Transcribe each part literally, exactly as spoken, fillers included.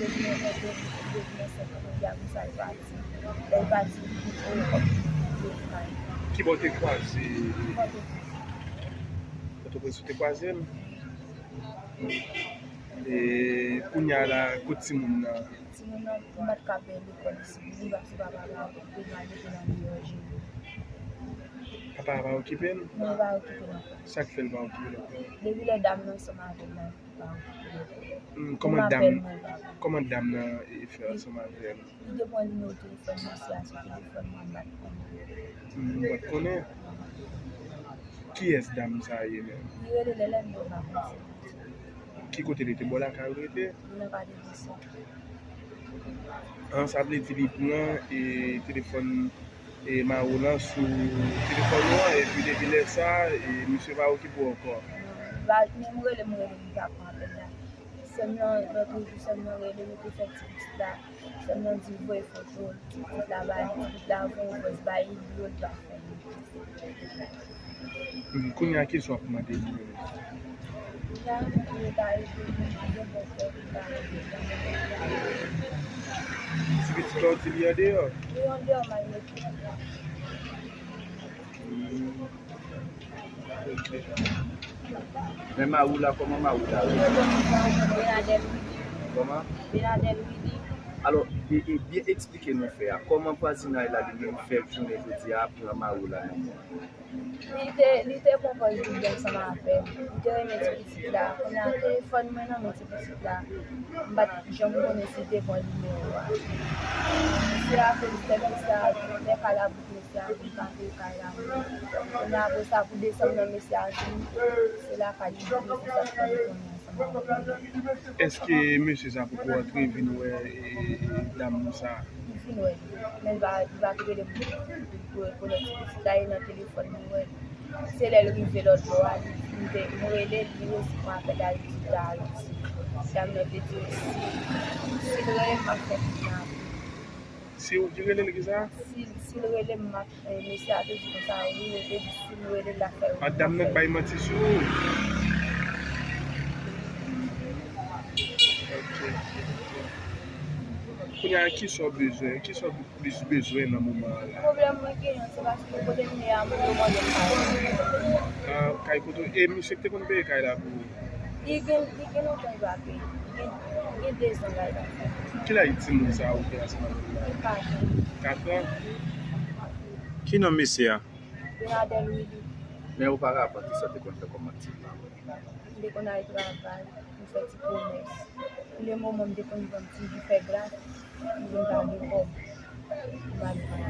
Yo vin rankontre m, yo vin ansent, kounye a konsa l pati. Lè l pati, li tou fè yon kòb, li tou kay. Ki bò w te kwaze? Pòtoprens. Pòtoprens ou te kwaze l? E kounye a la, kot timoun nan? Timoun nan, m pa t ka peye lekòl isit. Li pa sou papa pa, pou l al mete nan deyò jere. Papa a pa okipe l? Non, li pa okipe l ankò. Sa k fè l pa okipe l ankò? Depi lè dam nan ansanm avè l la, li pa okipe l ankò. Hmm, kòman dam, kòman dam nan e fè ansanm avè l? Li te pran nimewo telefòn mesye a sou telefòn mwen, m pa t konnen. Hmm, ou pa t konnen? Kiyès dam sa a ye menm? Li rele Lèlè, men m pa konn si li. Ki kote li te? Bò lakay ou li rete? Li nan Kade Desen. An, sa vle di li pran, e, telefòn, e, mari w lan sou telefòn ou an, epi depi lè sa a, e, misye pa okipe w ankò? Non, li pa, menm rele m rele, li pa pran apèl la. Sè m nan, lòt jou, sè m nan rele m, li te fè ti pitit la. Sè m nan di voye foto, ti pitit la ba li, ti pitit la voye vòs ba li, li di yo li pa fè l. Hmm, kounye a, kisa w ap mande li menm? Kounye a, pou yo ta ede m, mande bon frè pou ta ede m. Ti pitit la, w di li andeyò? Wi, andeyò, m al mete. Hmm. Men mari w la, kòman mari w la rele? Bernadette Willy. Kòman? Bernadette Willy. Alò, e, e, byen eksplike nou fè a. Kòman vwazinay la li menm fè jounen jodi a pran mari w la nan men w? Li te, li te pran pòz li byen ansanm avè m. Li te renmen ti pitit la. Kounye a, telefòn mwen nan men ti pitit la. M pa t janm konnen si l te pran nimewo a. Se akoz lè mesye a, lè kay la bout, mesye a vin kanpe kay la. Kounye a, apre sa, pou desann nan mesye a vin, se lakay li vin, se sa k fè li konnen ansanm avè m. Èske mesye sa poko antre vin wè, e, e, dam sa? Li vin wè li, men li pa, li pa t rele m pou, pou, pou rekonèt ti pitit la, e nan telefòn li wè l. Se lè l rive lòt bò a, li, li te, m rele l, li resi pran apèl la, li di l pa Ayiti. Dam nan te di l si, si l rele m, m ap fè kounye a. Si w ki rele l, kisa? Si, si l rele m, m ap, eh, mesye a te di konsa, wi, yo te di si m rele l, l ap fè. A, dam nan bay manti sou ou? Ok. Kounye a, kisa w bezwen? Kisa w plis bezwen nan moman an la? Pwoblèm mwen genyen, se paske kote m ye a, moun yo mande m pa. Ah, kay kote w, e misye ki te konn peye kay la pou ou? Li gen, li gen lontan li pa peye. Li gen, li gen dezan la li pa peye. Ki laj timoun sa a ou te ansanm avè l la? Li katran. Katran? Ki non mesye a? Bernadette Willy. Men oparavan, kisa w te konn fè kòm aktivite? M te konn al travay, m fè ti komès. Pou le moman, m te konn vann ti ji fè glas, m vin pa gen kòb. M pa gen kòb.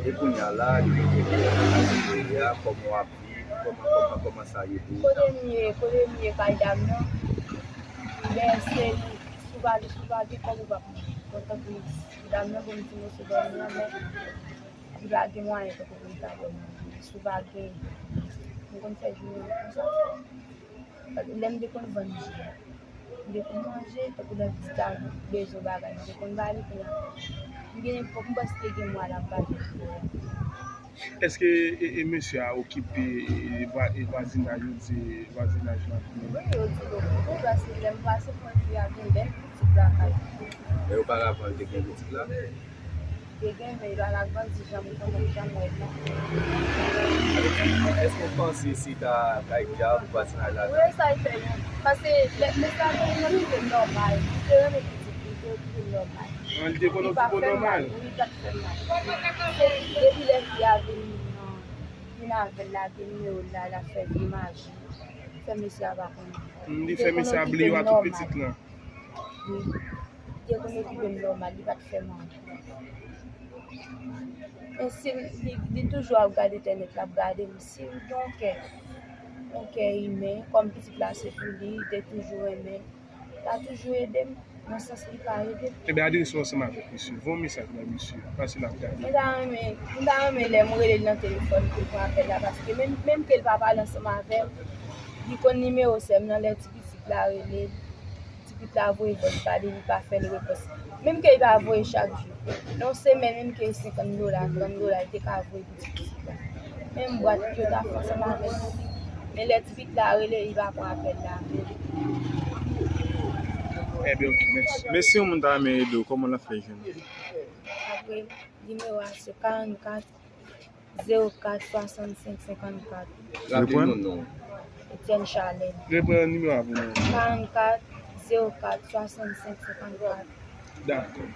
E kounye a la, li mete kòb nan kay li a, kòman w ap viv, kòman, kòman, kòman sa ye pou ou? Kote m ye, kote m ye kay dam nan, lè se li, si w pa, si w pa gen kòb, ou p ap manje. Kontan pou dam nan, pou m ti moso dòmi an, men li pa gen mwayen tankou pou li ta ban m manje. Si w pa gen, m konn fè jounen an konsa. Lè m te konn vann ji a, m te konn manje, tankou lè pitit la bezwen bagay, m te konn ba li, kounye a, m gen, fòk m panse te gen mwa la m pa jwenn kounye a. Èske, e, e, mesye a okipe, e, vwa-, e, vwazinaj, yo di vwazinaj lan? Wi, yo di l okipe, paske lè m pase pou fi a gen bèl pitit lakay. Men oparavan, l te gen pitit la? Te gen, men li pa ka grandi jan m konnen, jan m wè l la. Èske w panse se ta kay djab vwazinaj la? Wi, sa l fè menm. Paske lè mesye a te renmen kite m nòmal, li te renmen pitit li, li te kite m nòmal. An, li te konn okipe w nòmal? Wi, li pa t fè m mal. Se depi lè fi a vin, vin avè l la, gen nimewo l la, l ap fè vye maji. Fè mesye a pa konnen. Hmm, li fè mesye a bliye w a tout pitit lan. Wi. Li te konn okipe m nòmal, li pa t fè m anyen. Men si li, li toujou ap gade entènèt, l ap gade m. Si l gen yon kè, yon kè imen, kòm pitit la se pou li, li te toujou renmen l. L a toujou ede m nan sans li ka ede m. Ebyen, adrese w ansanm avèk misye. Voye yon mesaj bay misye. Pase l ap gade. Mwen ta renmen, mwen ta renmen lè m rele l nan telefòn pou l pran apèl la, paske menm, menm ke l pa pale ansanm avè m, li konn nimewo sè m nan, lè ti pitit la rele l, ti pitit la voye vòs ba li, li pa fè l repons. Menm ke li pa voye chak jou, nan yon semèn, menm ke senkant dola, trant dola, li te ka voye pou ti pitit la. Menm bwat yo ta fè ansanm avè l pou li. Men lè ti pitit la rele, li pa pran apèl la. Ebyen, ok, mèsi. Men si yon moun ta renmen ede w, kòman l ap fè jwenn ou? Apre, nimewo a se karannkat zewo kat swasannsenk senkannkat. Reprann. Etienne Charlène. Reprann nimewo a pou mwen. Karannkat zewo kat swasannsenk senkannkat. Dakò.